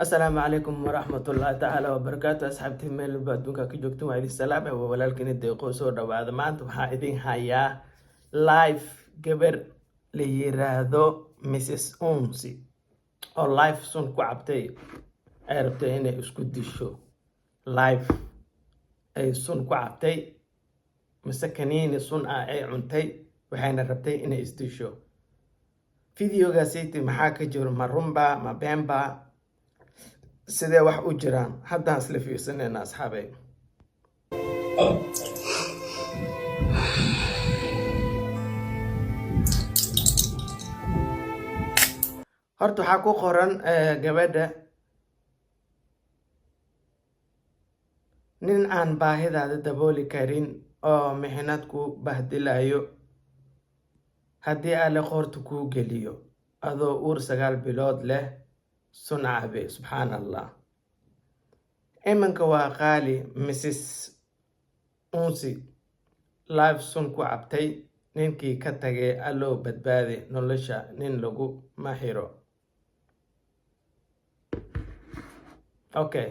Asalaamu calaykum waraxmatullaahi tacaala wabarakaatu. Asxaabtii meel walba adduunka ka joogtan, waa idin salaamay. Waa walaalkiina Deeqo. Soo dhawaada. Maanta waxaa idin hayaa live gabar la yiraahdo Mrs Unsi oo live sun ku cabtay, ay rabtay inay isku disho. Live ay sun ku cabtay mise kaniini sun ah ay cuntay, waxayna rabtay inay isdisho. Videogaasiti maxaa ka jiro? Ma runba ma beenba? Sidee wax u jiraan? Haddaan isla fiirsanayna, asxaabay. Horta waxaa ku qoran gabadha: "Nin aan baahidaada dabooli karin oo mixnad ku bahdilayo, haddii Alle qoorta kuu geliyo adoo uur 9 bilood leh, sun cabe." Subxaan Allah, iminka waa qaali. Mrs Unsi live sun ku cabtay, ninkii ka tagay. Alloo badbaadi, nolosha nin laguma xiro. Okay,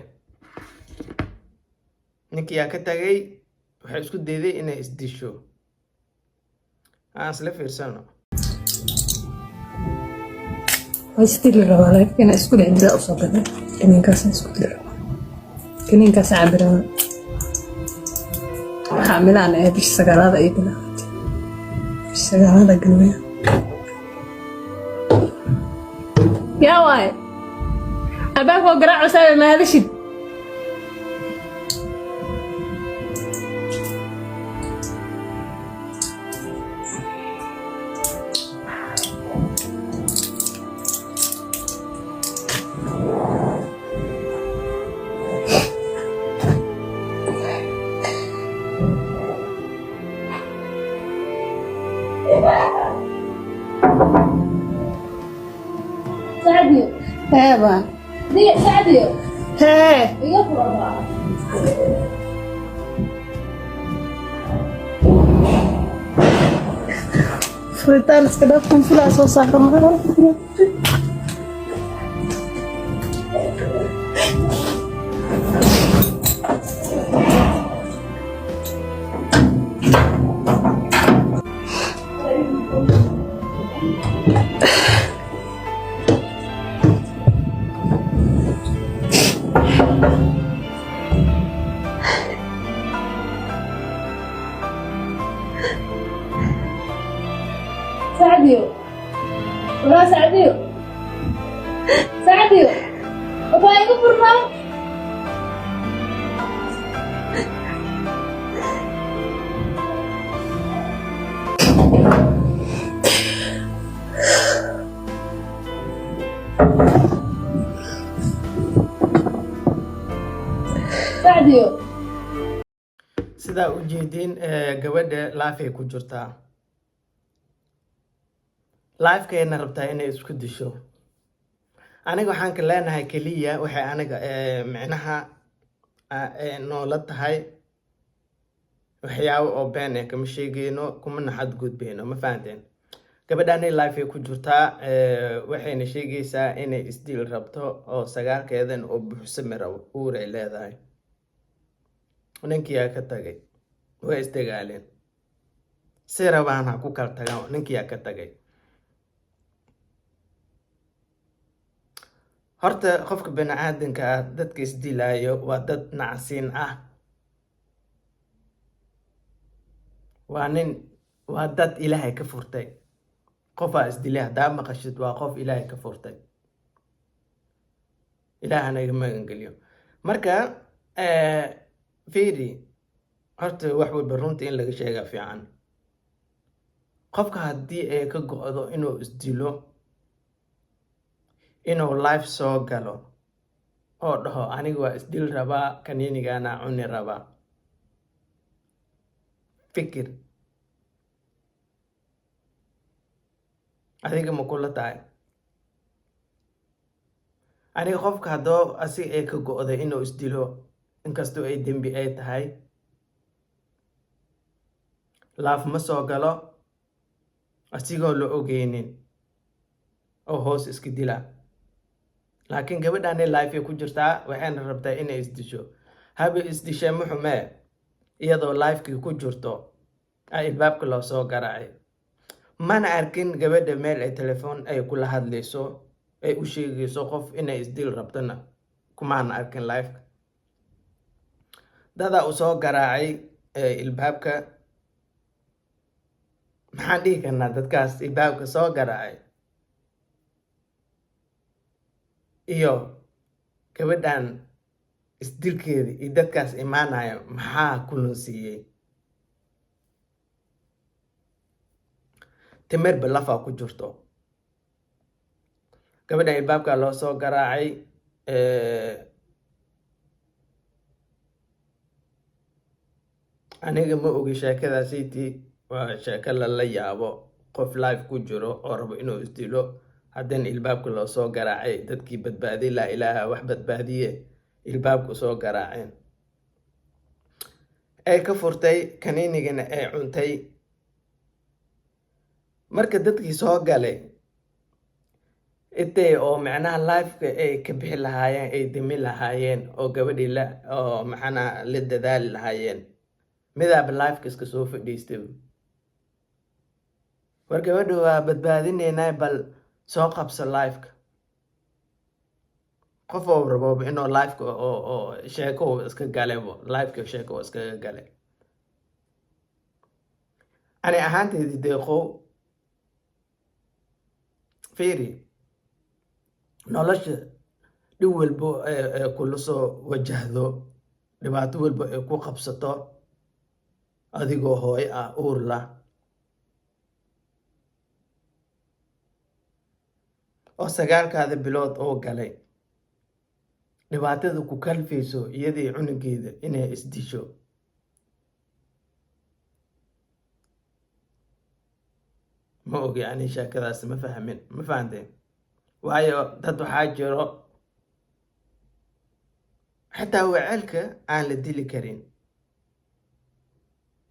ninkii yaa ka tagay, waxay isku dayday inay isdisho. Aan isla fiirsano. Waa isdili rabaa, laakiin isku dhex dila usoo gaday. Kaniinkaasaan isku dili rabaa, kaniinkaasaan cabi rabaa. Waxaa milaan ee bisha sagaalaad ay bilaabatay, bisha sagaalaad galmaya. Yaa waaye albaabka oo garaacaysaa? Maadashid. Sacdiyo. Heeba. Diga Sacdiyo. Hee. Iga furabaa. Furitaan iska dhaaf, kunfulaa soo saaro. Sacdiyo. Walaa Sacdiyo. Sacdiyo. Waxaa iga furnaa. Sacdiyo. Sidaa u jeediin, gabadha live ay ku jirtaa, livekayna rabtaa inay isku disho. Aniga waxaan ka leenahay keliya, waxay aniga micnaha noola tahay waxyaabo oo been eh kama sheegeyno, kumana xadgudbeyno. Ma fahanteen? Gabadhani live ay ku jirtaa, waxayna sheegaysaa inay isdil rabto oo sagaalkeedan oo buuxsami rabo, uur ay leedahay. Ninkiyaa ka tagay, way isdagaaleen, si rabaan ha ku kala tagaan. Ninkiyaa ka tagay. Horta qofka bani-aadanka ah, dadka isdilaayo waa dad nacsiin ah, waa nin, waa dad Ilaahay ka furtay. Qofaa isdilay haddaa maqashid, waa qof Ilaahay ka furtay. Ilaahana iga magangeliyo. Marka fiiri, horta wax walba runta in laga sheegaa fiican. Qofka haddii ay ka go'do inuu isdilo, inuu live soo galo oo dhaho "Aniga waa isdil rabaa, kaniinigana cuni rabaa", fikir adiga ma kula tahay? Aniga qofka haddoo asiga ay ka go'day inuu isdilo, inkastoo ay dembi ay tahay, live ma soo galo asigoo la ogeynin oo hoos iska dila. Laakiin gabadhani live ay ku jirtaa, waxayna rabtaa inay isdisho. Haba isdishay muxumee, iyadoo livekii ku jirto a ilbaabka loo soo garaacay. Mana arkin gabadha meel ay telefoon ay kula hadlayso, ay u sheegayso qof inay isdil rabtona kumaana arkin liveka. Dadaa uu soo garaacay ilbaabka. Maxaan dhihi karnaa dadkaas ilbaabka soo garaacay iyo gabadhan isdilkeeda iyo dadkaas imaanaya maxaa kulansiiyey? Timirba lafaa ku jirto. Gabadhan ilbaabka loo soo garaacay. Aniga ma ogi sheekadaasiti, waa sheeko lala yaabo. Qof live ku jiro oo rabo inuu isdilo, haddana ilbaabka loo soo garaacay, dadkii badbaadiy, laa ilaaha wax badbaadiye, ilbaabku soo garaaceen, ay ka furtay, kaniinigana ay cuntay. Marka dadkii soo galay intay oo macnaha liveka ay ka bixi lahaayeen, ay dimi lahaayeen oo gabadhii la oo macnaha la dadaali lahaayeen, midaaba liveka iska soo fadhiistay: "War gabadha waa badbaadineynaa, bal soo qabso liveka." Qof oo rabo inuu liveka oo sheeko uu iska galebo, liveka sheeko uu iskaga galay. Ani ahaanteydi Deeqow, fiiri, nolosha dhib walbo ee kula soo wajahdo, dhibaato walbo ee ku qabsato, adigoo hooyo ah, uur lah, oo 9-kaada bilood oo galay, dhibaatada ku kalfayso iyadii cunugeeda inay isdisho, ma ogi. Ani sheekadaas ma fahmin, ma fahanteen? Waayo dad waxaa jiro xitaa waceelka aan la dili karin.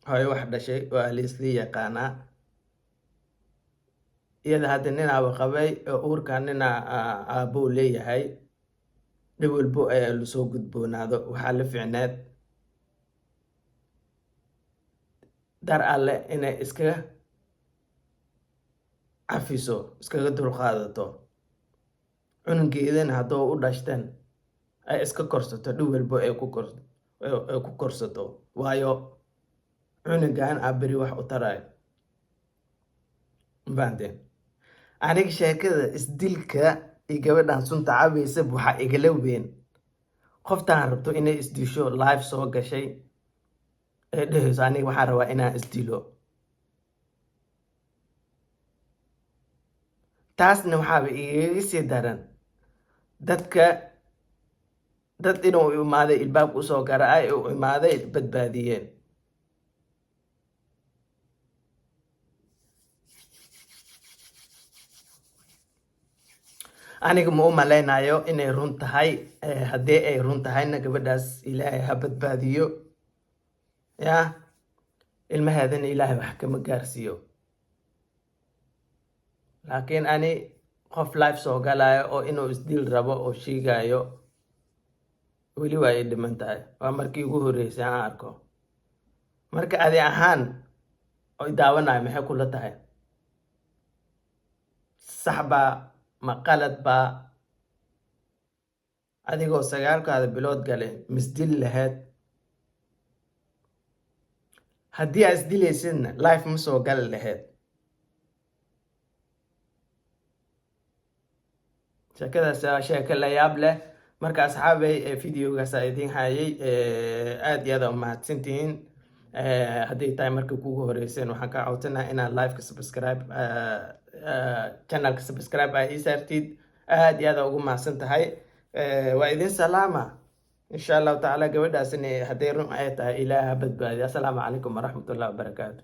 Hooyo wax dhashay waa laisla yaqaanaa. Iyada hadda ninaaba qabay oo uurka ninaa aabbou leeyahay. Dhib walbo ayaa lasoo gudboonaado, waxaa la ficneed dar alle inay iska cafiso, iskaga dulqaadato, cunugeedana haddoo u dhashteen ay iska korsato, dhib walbo ay ku korsato, waayo cunugan aa beri wax u tarayo. Ma fahanteen? Aniga sheekada isdilka iyo gabadhan sunta cabaysa waxaa igala weyn qoftaan rabto inay isdisho, live soo gashay, ee dhehayso: "Aniga waxaan rabaa inaan isdilo." Taasna waxaaba igaga sii daran dadka dad inuu imaaday, ilbaabka usoo garaacay, u imaaday, badbaadiyeen. Aniga ma u malaynayo inay run tahay. Haddii ay run tahayna, gabadhaas Ilaahay ha badbaadiyo, ya ilmaheedana Ilaahay wax kama gaarsiiyo. Laakiin ani qof live soo galayo oo inuu isdil rabo oo sheegayo weli waa ay dhiman tahay. Waa markii ugu horreysay aan arko. Marka adi ahaan oo daawanayo, maxay kula tahay? Sax baa ma qalad baa? Adigoo 9-kaada bilood gale misdili lahayd? Haddii aa isdilaysidna, live ma soo gali lahayd? Sheekadaas waa sheeko la yaab leh. Marka asxaabay, videogaas aa idiin hayay. Aad iyo aad aa umahadsantihiin. Hadday tahay markii kugu horeyseen, waxaan kaa codsanaa inaad liveka subscribe, channelka subscribe aa ii saartid. Aad iyo aad aa ugu mahadsan tahay. Waa idin salaama. Insha Allahu tacaala, gabadhaasina hadday run ay tahay, Ilaah ha badbaadiyo. Assalaamu calaykum waraxmatullahi wabarakaatu.